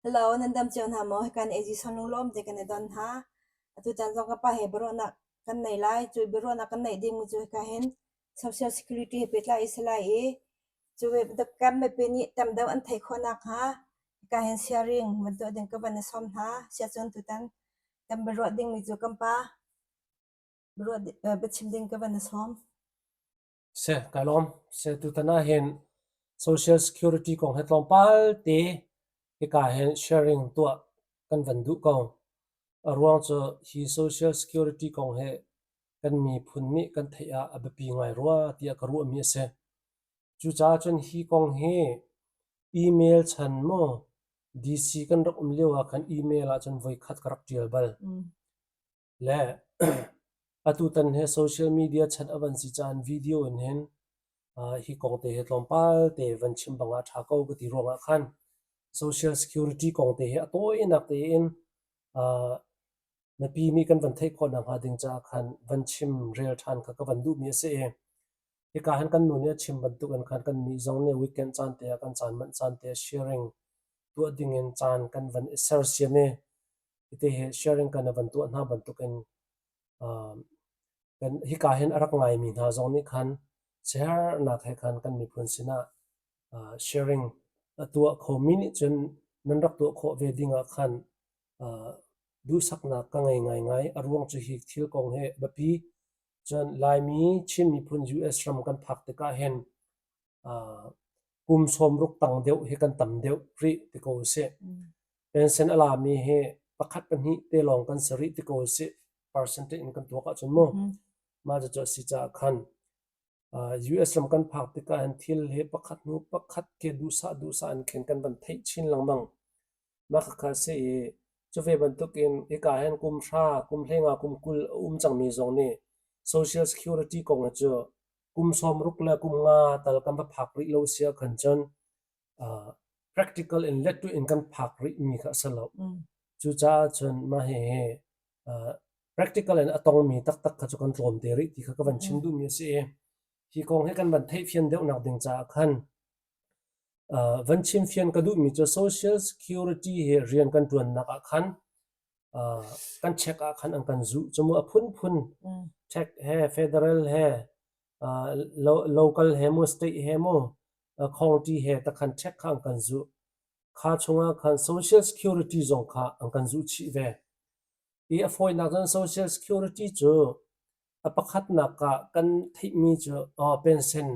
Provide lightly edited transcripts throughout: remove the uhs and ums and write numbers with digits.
Hello, nan dam cio hna maw? Hika in AG Son lunglawm te kan i don hna. Atutan zong ka pa he biaruahnak kan nei lai. Cu biaruahnak kan neih dingmi cu hika hin Social Security he pehtlai i si lai i cu kan mipi nih tam deuh an theih khawh nakhnga hika hin sharing van tuah ding ka van i sawm hna. Siahcun tutan kan biaruah dingmi cu kan pa biaruah biachim ding ka van i sawm. Seh, kai lawm. Seh, tutan ah hin Social Security kong he tlawmpal te hika hin sharing tuah kan van duh ko. A ruang cu hi Social Security kong hi kan miphun nih kan theih ah a biapi ngai rua tiah ka ruahmi a si. Cucaah cun hi kong hi email chan maw DC kan rak um lio ah khan email ah cun voikhat ka rak ṭial bal. Le atutan hi social media chan a van si caan video in hin hi kong te hi tlawmpal te van chim bang ah ṭha ko ka ti ruangah khan social security kong te hi a tawinak tein mipi nih kan van theih khawh nakhnga ding caah khan van chim rel ṭhan kha ka van duhmi a si i hika hin kan nu nih a chim bantuk in khan kan nih zong nih weekend caan te ah kan caan manh caan te ah sharing tuah ding in caan kan van i sersiam i hiti hi sharing kan van tuah hna bantuk in kan hika hin a rak ngaimi hna zong nih khan siaherhnak he khan kan miphun sinah sharing a tuah khomi nih cun nan rak tuah khawh ve ding ah khan duhsaknak ka ngei ngaingai. A ruang cu hi thil kong hi biapi. Cun Laimi Chin miphun US ram kan phak tikah hin kum sawmruk tang deuh hi kan tam deuh rih ti ko usih. Pension a lami hi pakhat pahnih te lawng kan si rih ti ko usih. Percentage in kan tuak ahcun mu. Mah cucu a si caah khan US ram kan phak tikah hin thil hi pakhat hnu pakhat ke duhsah duhsah in khin kan van theih chin lengmang. Mah khakha a si i cu ve bantukin hika hin kum hra, kum hleinga, kum 20 a um cangmi zong nih Social Security kong hi cu kum 60 le kum nga tal kan va phak rih lo si ahkhan cun practical in lettu in kan phak rihmi kha a si lo. Cucaah cun mah hihi practical in a tongmi taktak kha cu kan tlawm te rih ti kha ka van chim duhmi a si i hi kong hi kan van theihfian deuhnak ding caah khan Van chimfian ka duhmi cu Social Security hi rian kan ṭuannak ah khan kan check ah khan an kan zuh. Cumu a phunphun check he federal he local he mu state he mu county he takhan check kha an kan zuh. Kha chungah khan Social Security zong kha an kan zuh chih ve. I a fawinak cun Social Security cu A pakhatnak ah kan theihmi cu pension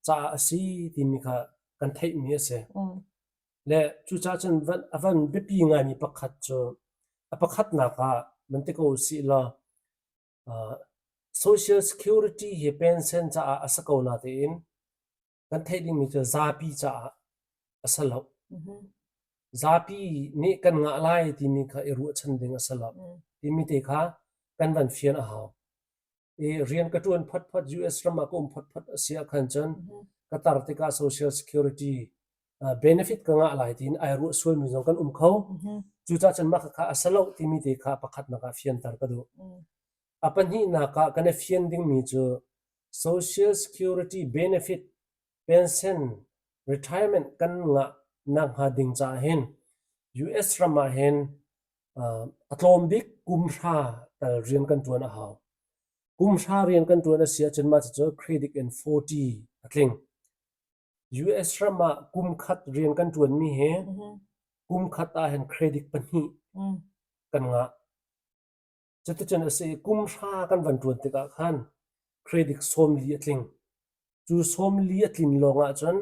caah a si timi kha kan theihmi a si. Le cucaah cun a van biapi ngaimi pakhat cu a pakhatnak ah van ti ko usih law Social Security hi pension caah a si ko natein kan theih dingmi cu zapi caah a si lo. Zapi nih kan ngah lai timi kha i ruahchan ding a si lo. Timi te kha kan van fian a hau. I rian ka ṭuan photphot US ram ah ka um photphot a si ahkhan cun ka tar tikah Social Security benefit ka ngah lai tiin ai ruah sualmi zong kan um kho. Cucaah cun mah khakha a si lo timi te kha pakhatnak ah fianter ka duh. A pahnihnak ah kan i fian dingmi cu Social Security benefit pension retirement kan ngah nakhnga ding caah hin US ram ah hin a tlawm bik kum hra tal rian kan ṭuan a hau. Kum hra rian kan ṭuan a si ahcun mah cucu credit in 40 a tling. US ram ah kum khat rian kan ṭuanmi hi kum khat ah hin credit pahnih kan ngah. Cuticun a si i kum hra kan van ṭuan tikah khan credit 40 a tling. Cu 40 a tlin lawng ahcun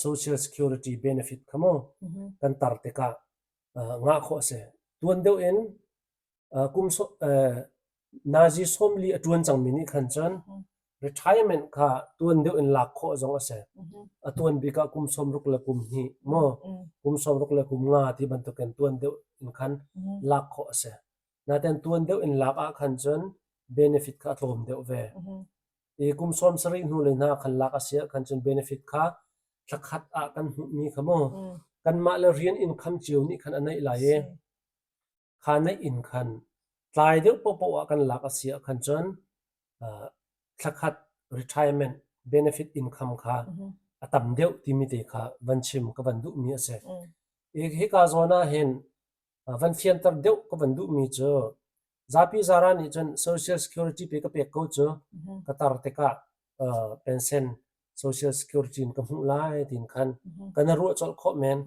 Social Security benefit kha mu kan tar tikah ngah khawh a si. Tuan deuh in kum nazi 40 a ṭuan cangmi nih khan cun retirement kha tuan deuh in lak khawh zong a si. A tuan bik ah kum 60 le kum hnih maw kum 60 le kum nga ti bantukin tuan deuh in khan lak khawh a si. Naten tuan deuh in lak ah khan cun benefit kha a tlawm deuh ve. I kum 70 hnu le hna khan lak a si ah khan cun benefit kha thlakhat ah kan hmuhmi kha mu kanmah le rian income cio nih khan a neih lai i kha neih in khan tlai deuh paohpaoh ah kan lak a si ah khan cun thlakhat retirement benefit income kha a tam deuh timi te kha van chim ka van duhmi a si. Hika zawn ah hin van fianter deuh ka van duhmi cu zapi zara nih cun Social Security pe ka pek ko cu ka tar tikah pension Social Security in ka hmuh lai tiin khan kan i ruah colh khawh men.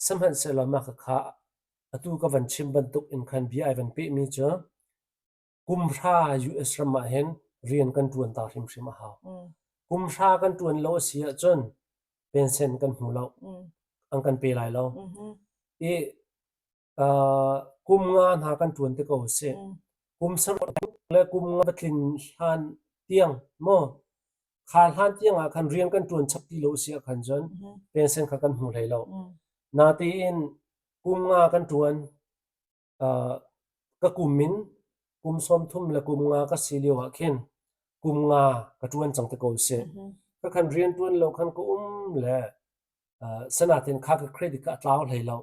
Sihmanhsehlaw mah khakha atu ka van chim bantuk in khan bia ai van pehmi cu kum hra US ram ah hin rian kan ṭuan ta hrimhrim a hau. Kum hra kan ṭuan lo a si ahcun pension kan hmu lo. An kan pe lai lo. I kum nga hna kan ṭuan te ko a si. Kum saruk le kum nga va tlin hlan tiang maw kha hlan tiang ah khan rian kan ṭuan chap ti lo a si ah khan cun pension kha kan hmu hlei lo. Natein kum nga kan ṭuan Ka kum in kum 30 le kum nga ka si lio ah khin kum nga ka ṭuan cang te ko sih. Ka khan rian ṭuan lo khan ka um le sanatin kha ka credit kha a tlau hlei lo.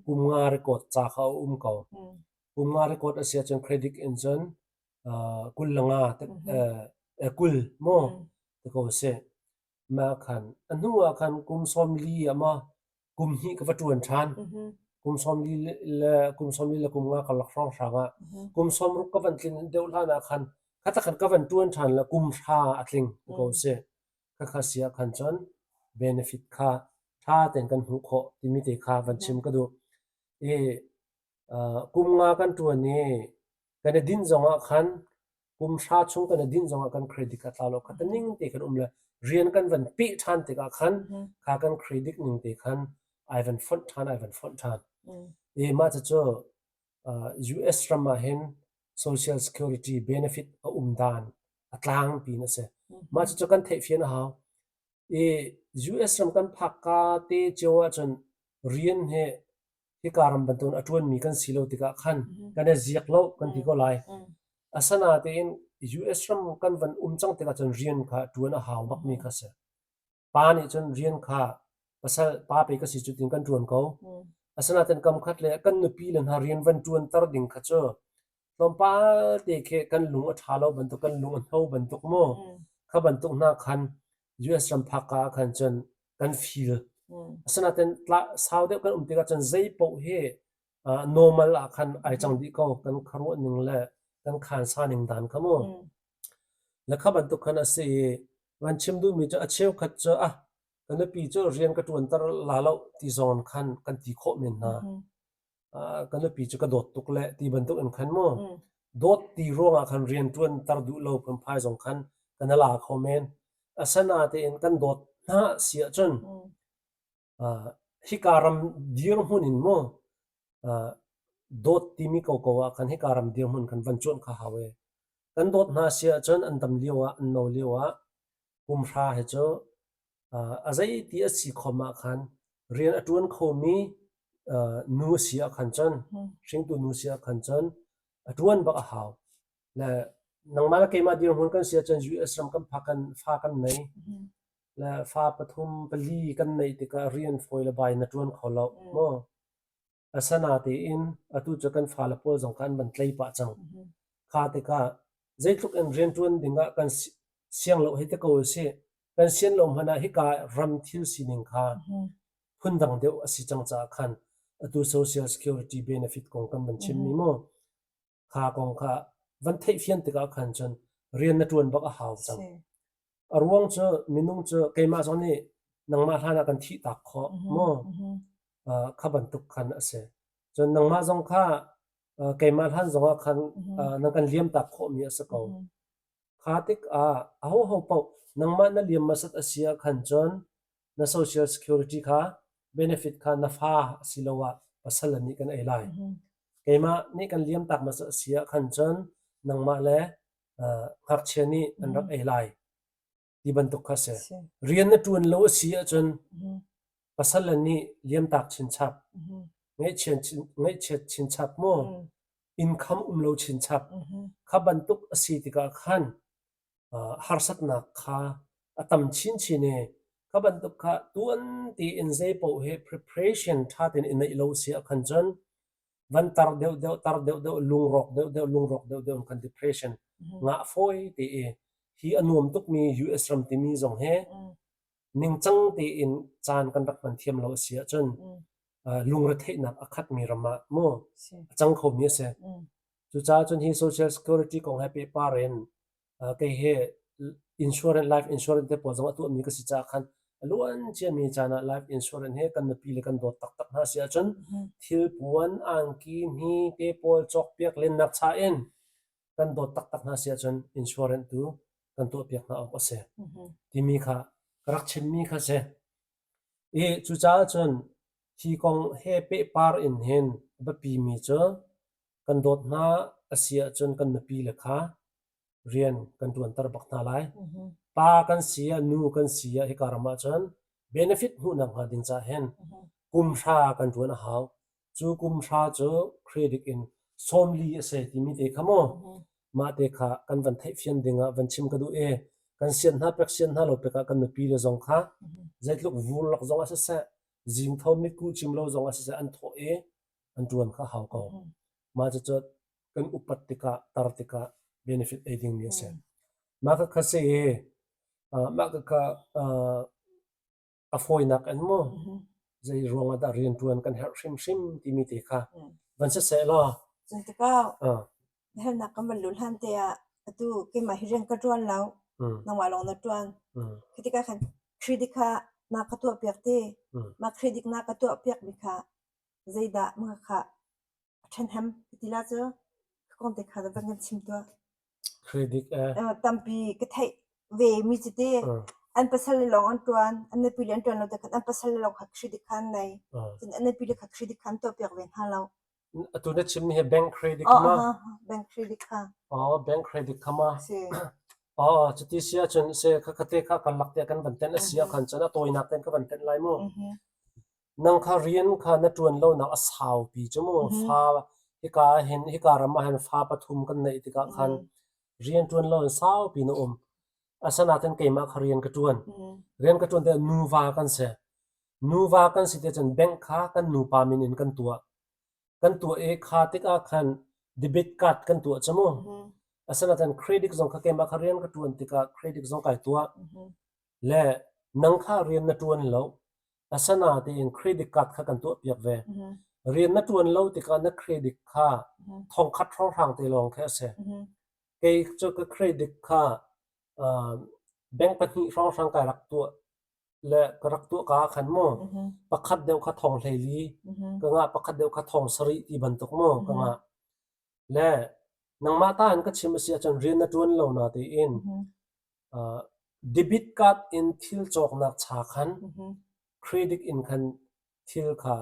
Kum nga record ca kha a um ko. Kum nga record a si ahcun credit in cun 20 le nga 20 maw ti ko sih. Mah khan a hnu ah khan kum 40 ah maw kum hnih ka va ṭuan ṭhan. Kum 40 le kum 40 le kum nga karlak hrawnghrang ah kum 60 ka van tlin deuh hlan ah khan kha khan ka van ṭuan ṭhan le kum hra a tling ti ko si. Khakha si ah khan cun benefit kha ṭha tein kan hmuh khawh timi te kha van chim ka duh. I kum nga kan ṭuan i kan i dinh zong ah khan kum hra chung kan i dinh zongah kan credit kha tla lo kha ning te khan um le rian kan van peh ṭhan tikah khan kha kan credit ning te khan ai van fonh ṭhan ai van fonh ṭhan. I mah cucu US ram ah hin social security benefit a um dan a tlangpi in a si. Mah cucu kan theihfian a hau. I US ram kan phak ka te cio ahcun rian hi hika ram bantukin a ṭuanmi kan si lo tikah khan kan i ziak lo kan ti ko lai. Asinain US ram kan van um cang tikah cun rian kha ṭuan a hau bakmi kha si. Pa nih cun rian kha pasal pa pe ka si cu tin kan ṭuan ko. Asinain kam khat le kan nupi le hna rian van ṭuanter ding kha cu tlawmpal te khi kan lung a ṭha lo bantuk kan lung a hno bantuk mu kha bantuk hna khan US ram phak ka ah khan cun kan feel. Asinain sau deuh kan um tikah cun zei paoh hi normal ah khan ai cang dih ko kan khuaruah ning le kan khansa ning dan kha mu. Le kha bantuk khan a si i van chim duhmi cu a cheukhat cu ah ka nupi cu rian ka ṭuanter la lo ti zong khan kan ti khawh men hna. Ka nupi cu ka dawt tuk le ti bantuk in khan mu dawt ti ruangah khan rian ṭuan tar duh lo phunphai zong khan kan la kho men. Asinain kan dawt hna si ahcun hika ram dirhmun in mu dawt timi koko ah khan hika ram dirhmun khan van cuanh kha hau ee. Kan dawt hna si ahcun an dam lio ah an no lio ah kum hra he cu A zeiti a si khom ah khan rian a ṭuan khomi nu si ah khan cun hringtu nu si ah khan cun a ṭuan bak a hau. Le nangmah le keimah dirhmun kan si ahcun US ram kan phak kan fa kan nei. Le fa pathum pali kan neih tikah rian fawi le bai na ṭuan kho lo maw? Asinain atu cu kan fale pawl zong kha an van tlei pah cang. Kha tikah zeitluk in rianṭuan dingah kan siang lo hei ti ko usih. Kan sian lo hmanh ah hika ram thil sining kha phundang deuh a si cang caah khan atu Social Security benefit kong kan van chimmi mu kha kong kha van theihfian tikah khan cun rian na ṭuan bak a hau cang. A ruang cu minung cu keimah zong nih nangmah hlan ah kan thih tak khawh mu kha bantuk khan a si. Cun nangmah zong kha keimah hlan zong ah khan nan kan liam tak khawhmi a si ko. Kha tikah ahoho paoh nangmah na liam hmasat a si ah khan cun na social security kha benefit kha na fa asiloah pasal nih kan ei lai. Keimah nih kan liam tak hmasat a si ah khan cun nangmah le ngakchia nih an rak ei lai ti bantuk kha si. Rian na ṭuan lo a si ahcun pasal le nih liamtak chinchap, ngaihchiat chinchap mu, income um lo chinchap, kha bantuk a si tikah khan harsatnak kha a tam chinchin i kha bantuk kha tuan tein zeipaoh hi preparation ṭha tein i neih lo si ahkhan cun van tar deuhdeuh tar deuhdeuh lungrawk deuhdeuh lungrawk deuhdeuh in kan depression ngah fawi te i hi a nuam tukmi US ram timi zong hi ningcang tein caan kan rak hman thiam lo a si ahcun. Lungretheihnak a khatmi ram ah mu a cang khomi a si. Cucaah cun hi Social Security kong he pehpar in kei hi insurance, life insurance te pawl zong a tuahmi ka si caah khan a luan ciami caan ah life insurance hi kan nupi le kan dawt taktak hna si ahcun thilpuan, angki, hni te pawl cawkpiak lennak cha in kan dawt taktak hna si ahcun insurance tu kan tuahpiak hna awk a si timi kha ka rak chimmi kha si. I cucaah cun hi kong he pehpar in hin a biapimi cu kan dawt hna a si ahcun kan nupi le kha rian kan ṭuanter bak hna lai. Pa kan si ah nu kan si ah hika ram ahcun benefit hmuhnak hnga ding caah hin kum hra kan ṭuan a hau. Cu kum hra cu credit in 40 a si timi te kha mu mah te kha kan van theihfian ding ah van chim ka duh i kan sian hna pek sian hna lo pek ah kan nupi le zong kha zeitluk vur lak zong ah siseh zing tho mitku cim lo zong ah siseh an thawh i an ṭuan kha hau ko. Mah cucu kan upat tikah tar tikah benefit ei dingmi a si. Mah khakha si i mah khakha a fawinak in mu zei ruang ah dah rianṭuan kan herh hrimhrim timi te kha van siseh law. Cun tikah hernak kan van luh hlan te ah atu keimah hi rian ka ṭuan lo nangmah lawng na ṭuan. Khi tikah khan credit kha na ka tuahpiak te. Mah credit na ka tuahpiak mi kha zeidah mah kha a ṭhahnem ka ti la cu ka kong te kha van kan chim tuah. Credit eh. Tampi ka theih ve mi cu ti an pasal le lawng an ṭuan, an nupi le an ṭuan lo te khan an pasal le lawng kha credit kha an nei. Cun an nupi le kha credit kha an tuahpiak ve hna lo. Atu na chimmi hi bank credit ma? Bank credit kha. Oh, bank credit kha ma? Si. Oh, cuti si ahcun se kha khate kha kan lak te kan van tenh a si ahkhan cun a tawinak ten ka van tenh lai mu. Nang kha rian kha na ṭuan lonak a saupi cu mu. Fa hika ah hin hika ram ah hin fa pathum kan neih tikah khan rian ṭuan lo in saupi na um. Asinain keimah kha rian ka ṭuan. Rian ka ṭuan tikah nuva kan si. Nuva kan si tikah bank kha kan nupa min in kan tuah. Kan tuah i kha tikah khan debit card kan tuah cu mu. Asinain credit zong kha keimah kha rian ka ṭuan tikah credit zong kai tuah. Le nang kha rian na ṭuan lo. Asinain credit card kha kan tuahpiak ve. Rian na ṭuan lo tikah na credit kha thongkhat hrawnghrang te lawng khi a si. Kei cu ka credit kha bank pahnih hrawnghrang kai rak tuah le ka rak tuah ka ah khan mu pakhat deuh kha thong 14 ka ngah pakhat deuh kha thong 7 ti bantuk mu ka ngah. Le nangmah ta in ka chim a si ahcun rian na ṭuan lo na tiin Debit card in thil cawknak cha khan credit in khan thil kha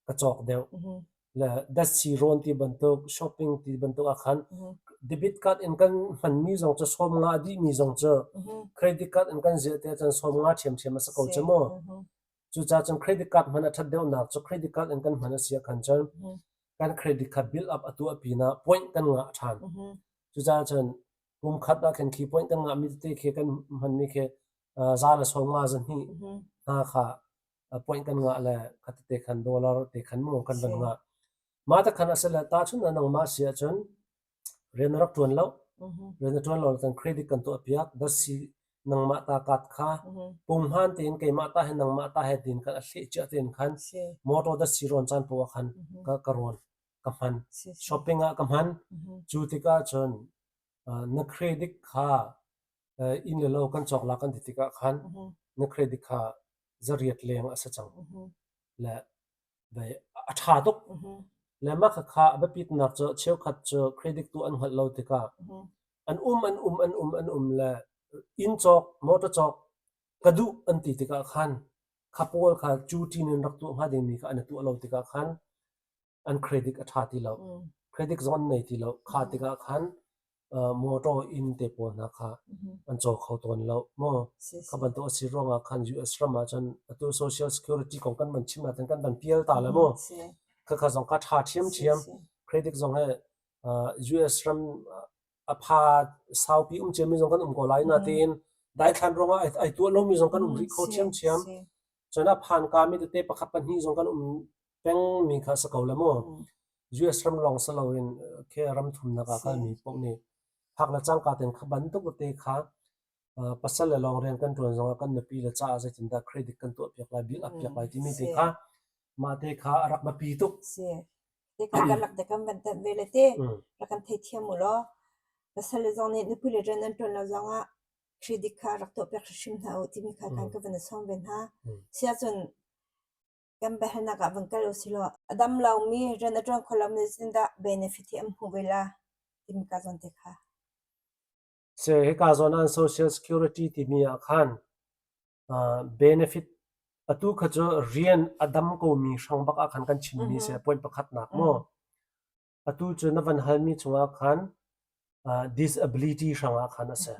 ka cawk deuh. Le datsi rawn ti bantuk, shopping ti bantuk ah khan debit card in kan hmanmi zong cu 50 a dihmi zong cu credit card in kan ziah te ahcun 50 ṭhiamṭhiam a si ko cu mu. Cucaah cun credit card hman a ṭhat deuhnak cu credit card in kan hman a si ahkhan cun kan credit kha build up a tuah pinah point kan ngah ṭhan. Cucaah cun kum khat ah khin khi point kan ngahmi tete khi kan hmanmi khi za le 50 12 hna kha point kan ngah le kha tete khan dollar te khan mu kan van ngah. Mah te khan a si le tahchun ah nangmah si ahcun rian na rak ṭuan lo. Rian na ṭuan lo cun credit kan tuah piak. Dasi nangmah ta kat kha punghman tein keimah ta he nangmah ta he tiin kan a hleh cia tein khan motor dasi rawn caan poah khan ka ka rawn ka hman. Shopping ah ka hman. Cu tikah cun na credit kha inn le lo kan cawk la kan ti tikah khan na credit kha 800 leng a si cang. Le a ṭha tuk. Le mah khakha a biapitnak cu cheukhat cu credit tu an hngalh lo tikah an um an um an um an um le inn cawk motor cawk ka duh an ti tikah khan kha pawl kha cu ṭin in rak tuah hnga dingmi kha an i tuah lo tikah khan an credit a ṭha ti lo. Credit zong an nei ti lo. Kha tikah khan motor inn te pawl hna kha an caw kho tawn lo maw. Kha bantuk a si ruangah khan US ram ah cun atu Social Security kong kan van chim ahcun kan van pial ta le mu. Khakha zong kha ṭha ṭhiamṭhiam. Credit zong he US ram a pha saupi um ciami zong kan um ko lai natein daithlan ruangah ai tuah lomi zong kan um rih kho ṭhiamṭhiam. Cun a phan kami tete pakhat pahnih zong kan um pengmi kha si ko le mu. US ram lawng si loin khi ram thumnak ah kalmi paoh nih phak le cangka tein kha bantuk tete kha pasal le lawng rian kan ṭuan zongah kan nupi le caah zeitindah credit kan tuahpiak lai, bill up piak lai timi te kha. Mah te kha a rak biapi tuk. Si. Te kha kan rak te kan van tanh ve le te rak kan theithiam u law pasal le zong nih nupi le rian an ṭuan lo zong ah credit kha rak tuahpiak hrimhrim hna u timi kha kan ka van i sawm ve hna. Si ahcun kan biahalnak ah van kal u silaw a dam lomi rian a ṭuan kho lomi zeitindah benefit hi an hmuh ve la timi ka zawn te kha. Si hika zawn ah Social Security timi ah khan benefit atu kha cu rian a dam komi hrang bak ah khan kan chimmi si point pakhatnak maw. Atu cu na van halmi chungah khan disability hrangah khan a si.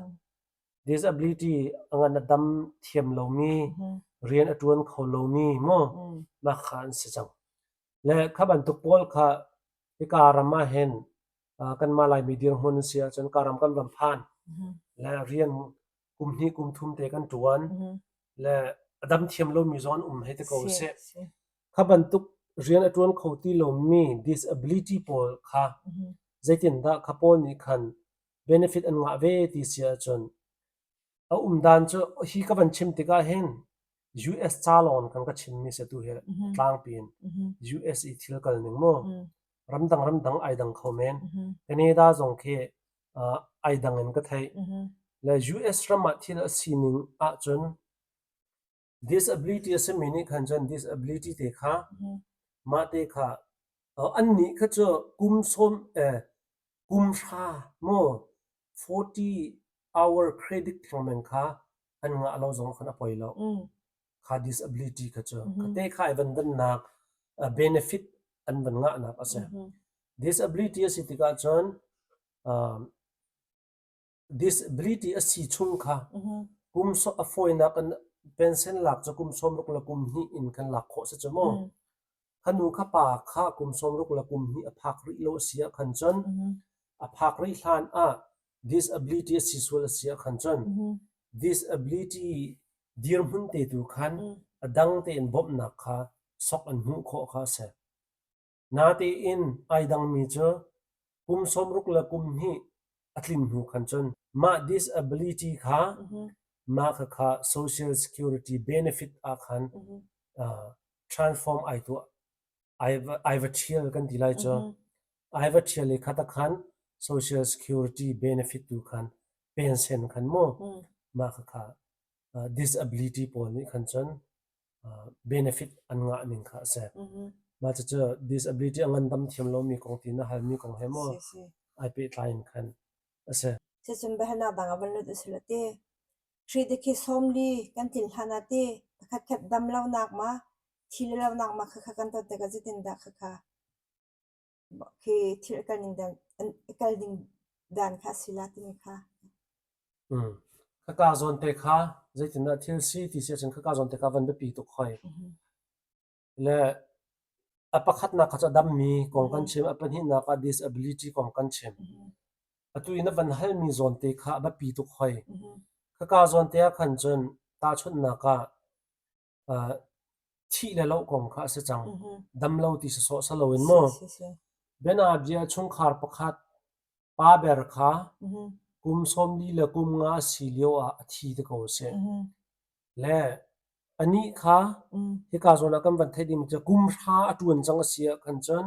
Disability a ngan a dam thiam lomi, rian a ṭuan kho lomi maw mah kha an si cang. Le kha bantuk pawl kha hika ram ah hin kanmah Laimi dirhmun si ahcun ka ram kan van phan. Le rian kum hnih kum thum te kan ṭuan. Le a dam thiam lomi zong an um hei ti ko seh. Kha bantuk rian a ṭuan kho ti lomi disability pawl kha zeitindah kha pawl nih khan benefit an ngah ve ti si ahcun a um dan cu hi ka van chim tikah hin US ca lawng kan ka chimmi si tu hi tlangpi in US i thil kal ning mu ramdang ramdang ai dang kho men Canada zong khi ai dang in ka theih le US ram ah thil a sining ahcun Disability a simi nih khan cun disability te kha mah te kha annih kha cu kum sawm kum hra maw 40 hour credit thengmang kha an ngah lo zong khan a poi lo. Kha disability kha cu kha te kha ai van dannak benefit an van ngahnak a si. Disability a si tikah cun Disability a si chung kha kum a fawinak in pension lak cu kum 60 le kum hnih in kan lak khawh si cu mu. Kha nu kha pa kha kum 60 le kum hnih a phak rih lo a si ah khan cun a phak rih hlan ah disability a si sual a si ah khan cun disability dirhmun te tu khan a dang tein bawmhnak kha sok an hmuh khawh kha a si. Natein ai dangmi cu kum 60 le kum hnih a tlin hnu khan cun mah disability kha mah khakha social security benefit ah khan transform ai tuah ai va ṭhial kan ti lai cu. Ai va ṭhial i khata khan social security benefit tu khan pension khan mu mah khakha disability pawl nih khan cun benefit an ngah ning kha a si. Mah cucu disability a ngandam thiam lomi kong ti na halmi kong he maw ai pehtlai in khan a si. Cucun biahalnak dang ah van lut usih te. Khrih te khi sawmli kan tlin hlan ah te pakhatkhat dam lonak ma thi le lonak ma khakha kan ton tikah zeitindah khakha khi thil kal ning dan kal ding dan kha a si la timi kha. Khaka zawn te kha zeitindah thil si ti si ahcun khaka zawn te kha van biapi tuk hoi. Le a pakhatnak kha cu a dammi kong kan chim, a pahnihnak ah disability kong kan chim. Atu i na van halmi zawn te kha a biapi tuk hoi. Khaka zawn te ah khan cun tahchunhnak ah thih le loh kong kha a si cang. Damlo ti sawsawh si loin maw? Bianabia chungkhar pakhat pa ber kha kum 40 le kum nga a si lio ah a thi te ko a si. Le anih kha hika zawn ah kan van theih ding cu kum hra a ṭuan cang a si ah khan cun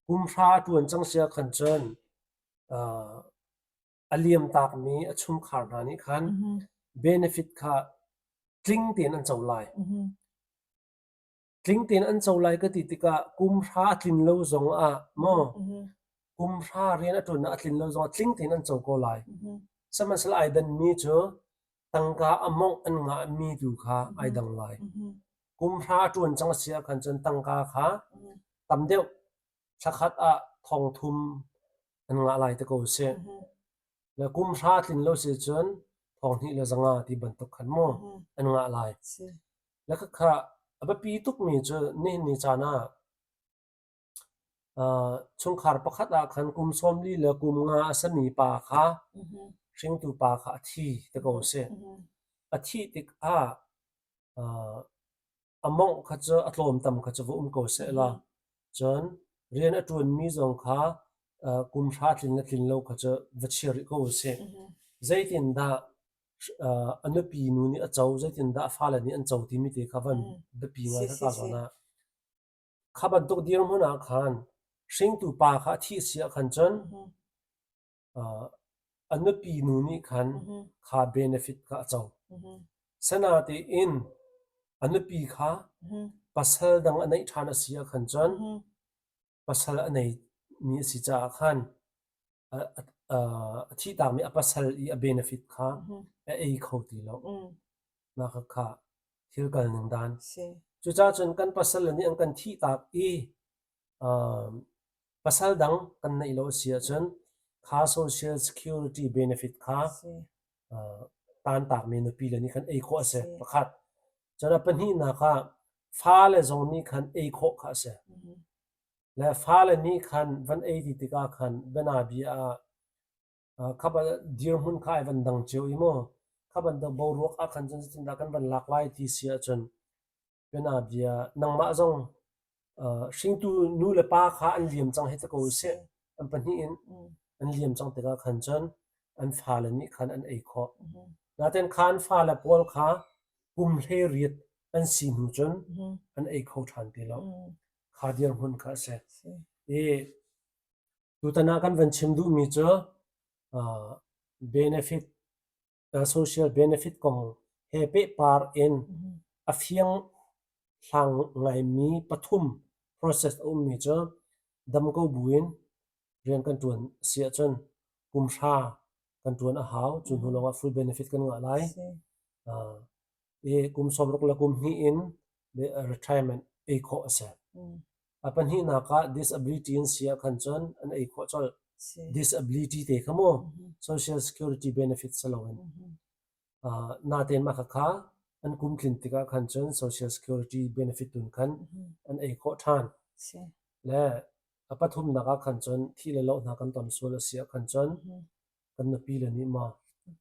kum hra a ṭuan cang si ah khan cun a liamtakmi a chungkhar hna nih khan benefit kha tling tein an co lai. Tling tein an co lai ka ti tikah kum hra a tlin lo zong ah maw kum hra rian a ṭuannak a tlin lo zong ah tling tein an co ko lai. Sihmanhsehlaw ai danmi cu tangka a mawngh an ngahmi tu kha ai dang lai. Kum hra a ṭuan cang a si ahkhan cun tangka kha tam deuh thlakhat ah thong thum an ngah lai ti ko sih. Le kum hra tlin lo si cun thong hnih le zanga ti bantuk khan mu an ngah lai. Le khakha a biapi tukmi cu nihin ni caan ah chungkhar pakhat ah khan kum 40 le kum nga a sami pa kha hringtu pa kha a thi ti ko sih. A thih tikah a mawngh kha cu a tlawmtam kha cu va um ko sehla. Cun rian a ṭuanmi zong kha kum hra tlin le tlin lo kha cu va chia rih ko usih. Zeitindah a nupi nu nih a co, zeitindah a fale nih an co timi te kha van biapi ngai kha ka zawn ah. Kha bantuk dirhmun ah khan hringtu pa kha a thih si ah khan cun a nupi nu nih khan kha benefit kha a co. Sinatein a nupi kha pasal dang a neih ṭhan a si ah khan cun pasal a neimi a si caah khan a thihtakmi a pasal i a benefit kha a ei kho ti lo. Mah khakha thil kal ning dan. Cucaah cun kan pasal le nih an kan thihtak i pasal dang kan neih lo a si ahcun kha social security benefit kha tantakmi nupi le nih khan ei khawh a si pakhat. Cun a pahnihnak ah fale zong nih khan ei khawh kha a si. Le fale nih khan van ei ti tikah khan bianabia ah kha dirhmun kha ai van dang cio i mu kha bantuk boruak ah khan cun zeitindah kan van lak lai ti si ahcun bianabia nangmah zong hringtu nu le pa kha an liam cang hei ti ko usih an pahnih in an liam cang tikah khan cun an fale nih khan an ei khawh. Nain kha an fale pawl kha kum 18 an si hnu cun an ei kho ṭhan ti lo. Kha dirhmun kha a si. I tutan ah kan van chim duhmi cu benefit social benefit kong he pehpar in a fiang hlang ngaimi pathum process a ummi cu dam ko buin rian kan ṭuan si ahcun kum hra kan ṭuan a hau. Cu hnu lawngah full benefit kan ngah lai. I kum 60 le kum hnih in retirement ei khawh a si. A pahnihnak ah disability in si ah khan cun an ei khawh colh. Disability te kha mu social security benefit si loin. Natein mah khakha an kum tlin tikah khan cun social security benefit tun khan an ei khawh ṭhan. Le a pathumnak ah khan cun thih le loh hna kan ton sual a si ah khan cun kan nupi le nih maw,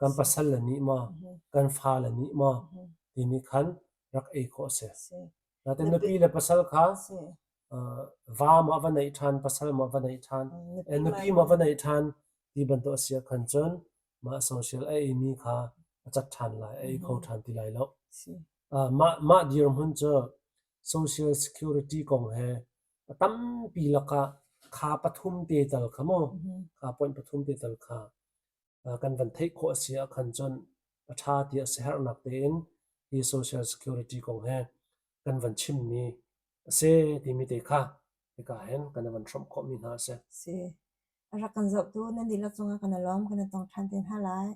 kan pasal le nih maw, kan fa le nih maw timi khan rak ei khawh a si. Natin nupi le pasal kha va maw va neih ṭhan, pasal maw va neih ṭhan, nupi maw va neih ṭhan ti bantuk a si ah khan cun mah social a eimi kha a cat ṭhan lai, a ei kho ṭhan ti lai lo. Mah mah dirhmun cu social security kong he a tampi lakah kha pathum te tal kha mu kha point pathum te tal kha kan van theih khawh a si ah khan cun a ṭha tiah siaherhnak tein hi social security kong he kan van chimmi a si timi te kha hika hin kan van hrawmh khawhmi hna a si. Si. A rak kan zohtu nan dihlak cungah kan i lawm, kan i tong ṭhan te hna lai.